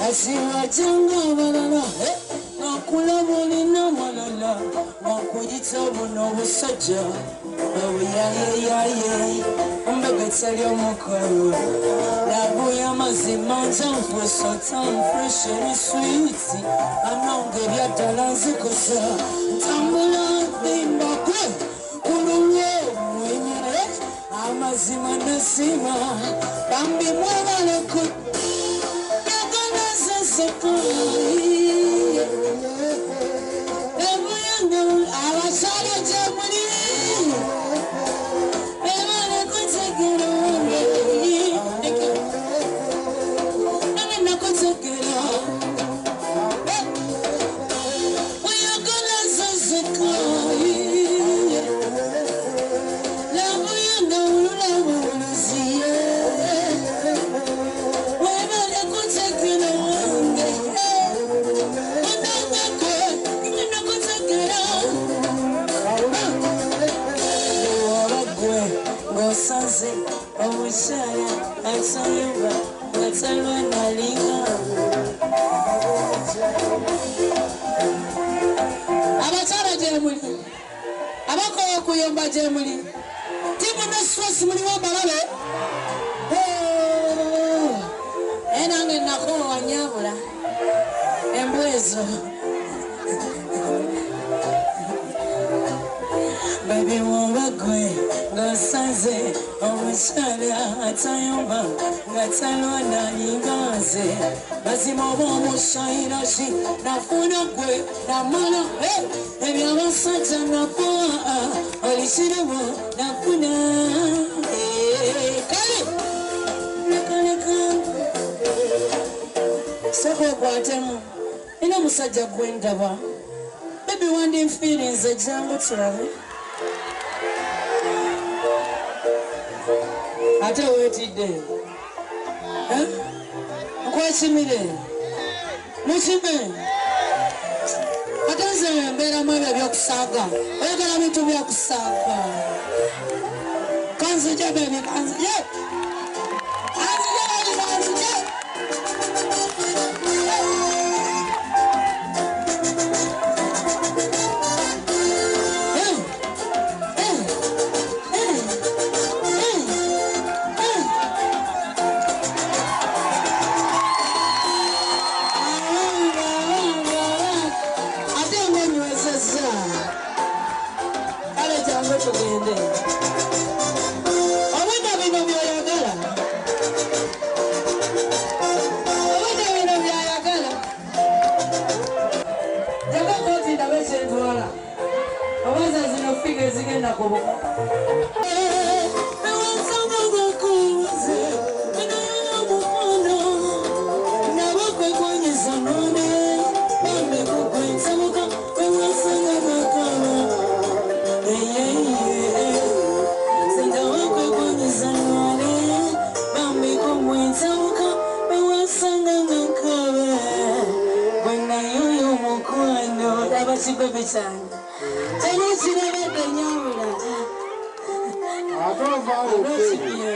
Asiwajanga abalala nakulaba olina malala wakuyita buno obusajja obuyayeyaye ombaga etali omukolo labu y'amazima njanfuso tanfresh eri switi anonga ebyaddala nzikosa ntambula ndimbakwe ku lulwo mwenye amazima nasima bambi mwebaleku abakyala gyemuli Ng'osanze omukyala atayumba nga talwa nalinga. Abakyala gyemuli, abakoye okuyomba gyemuli, tiimu ne stress muliwo mbalabe. Naye nange nakoowa nnyabula embwa ezo. Baby woba gwe ng'osanze omukyala atayomba nga talwa nalinga nze mazima oba omushayira ki nafuna gwe namala ebyabasajja napoa oli kirabo nafuna. Kale lekaleka sooka okwatemu nina omusajja gwe ndaba. Baby wandinfiirinze, jangu tulabe. Ate weetidde nkwekimire mukime ate nze mbeeramu ebyo ebyokusaaga oyagala bintu byakusaaga. Kanzije baby, kanzije, kanzije baby, kanzije. Eh, eh, eh, eh, eh. Ate ng'onywezezza. Kale jangu tugende. Obwedda bino by'oyagala, obwedda bino by'ayagala. Jaga kooti ndabe kyentwala obaza zino figure zigenda kubuka. Kibebi kyange kyali kirabadde nyabula. Ate ovaawo. Okimye.